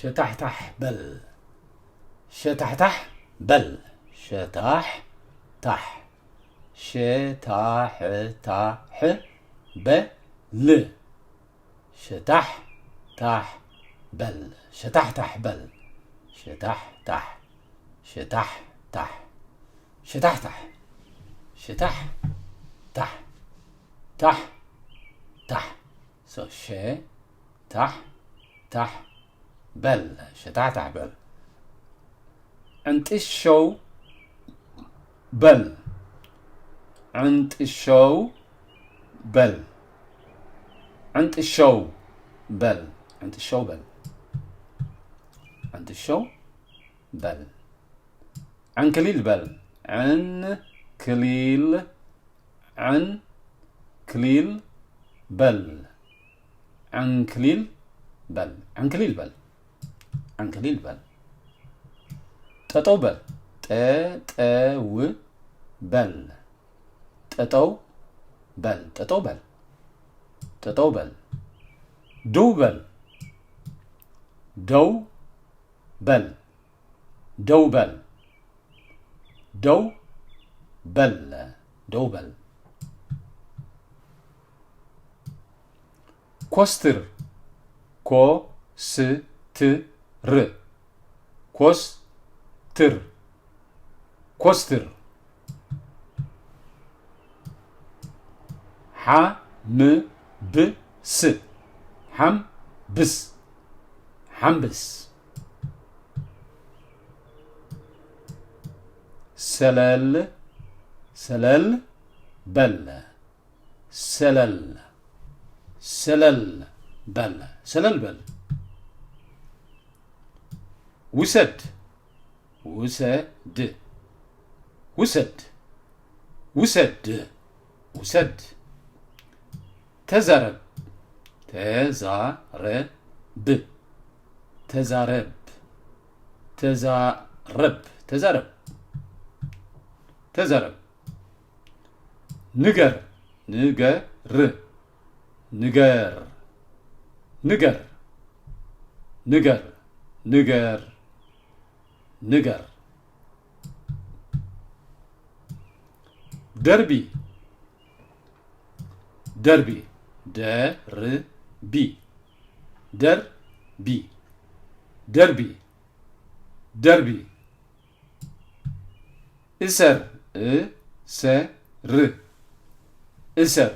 ሸታሕታሕ በል። ሸታሕታሕ በል። ሸታሕ ታሕ። ሸታሕታሕ በል። ሸታሕ ታሕ በል። ሸታሕታሕ በል። ሸታሕታሕ። ሸታሕታሕ። ሸታሕታሕ። ሸታሕ ታሕ። ታሕ ታሕ። So ሸ ታሕ ታሕ በል። ሸታሕታሕ በል። ዕንጥሸው በል። ዕንጥሸው በል። ዕንጥሸው በል። ዕንጥሸው በል። ዕንጥሸው በል። ዕንክሊል በል። ዕንክሊል። ዕንክሊል በል። ዕንክሊል በል። ዕንክሊል በል። ዕንክሊል በል። ጠጠው በል። ጠጠው በል። ጠጠው በል። ጠጠው በል። ጠጠው በል። ደው በል። ደው በል። ደው በል። ደው በል። ደው በል። ኮስትር። ኮ ስ ት ር። ኮስትር። ኮስትር። ሓ ም ብ ስ። ሓምብስ። ሓምብስ። ሰለል። ሰለል በል። ሰለል። ሰለል በል። ሰለል በል። ውሰድ። ውሰድ። ውሰድ። ውሰድ። ውሰድ። ተዛረብ። ተዛረብ። ተዛረብ። ተዛረብ። ተዛረብ። ተዛረብ። ንገር። ንገር። ንገር። ንገር። ንገር። ንገር። ንገር። ደርቢ። ደርቢ። ደርቢ። ደርቢ። ደርቢ። ደርቢ። እሰር። እሰር። እሰር።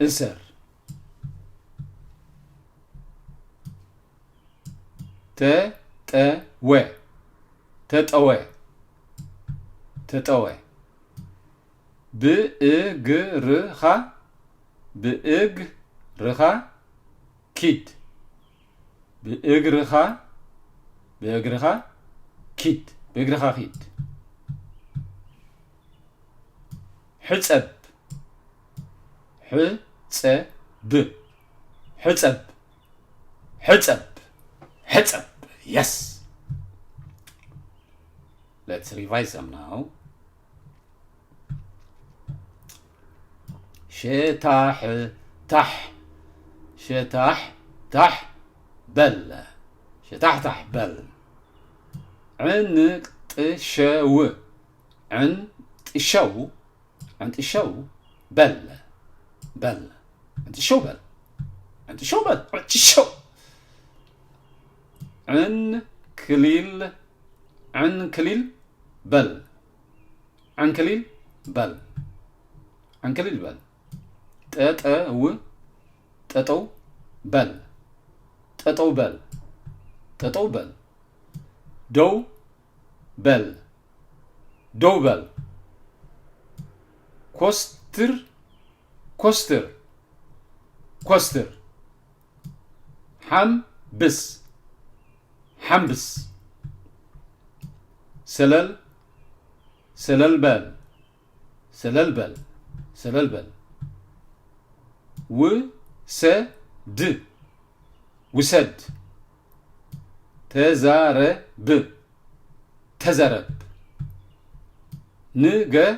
እሰር። ተጠወ። ተጠወ። ተጠወ። ብእግርኻ። ብእግርኻ ኪድ። ብእግርኻ። ብእግርኻ ኪድ። ብእግርኻ ኪድ። ሕጸብ። ሕጸብ። ሕጸብ። ሕጸብ። ሕጸብ። Yes. Let's revise them now. ሸታሕ ታሕ። ሸታሕ ታሕ በል። ሸታሕ ታሕ በል። ዕንጥሸው። ዕንጥሸው። ዕንጥሸው በል። በል። ዕንጥሸው በል። ዕንጥሸው በል። ዕንጥሸው። ዕንክሊል። ዕንክሊል በል። ዕንክሊል በል። ዕንክሊል በል። ጠጠው። ጠጠው በል። ጠጠው በል። ጠጠው በል። ደው በል። ደው በል። ኮስትር። ኮስትር። ኮስትር። ሓምብስ። ሓምብስ። ሰለል። ሰለል በል። ሰለል በል። ሰለል በል። ውሰድ። ውሰድ። ተዛረብ። ተዛረብ። ንገር።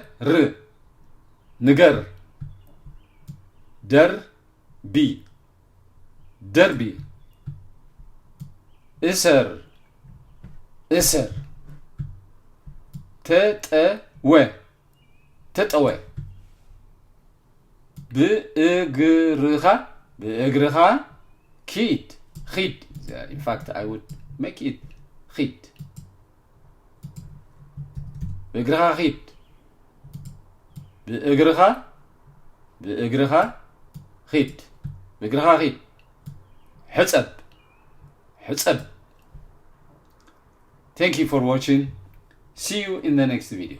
ንገር። ደርቢ። ደርቢ። እሰር እሰር ተጠወ ተጠወ ብእግርኻ ብእግርኻ ኪድ ኺድ in fact I would make it ኺድ ብእግርኻ ኺድ ብእግርኻ ብእግርኻ ኺድ ብእግርኻ ኺድ ሕጸብ ሕጸብ Thank you for watching. See you in the next video.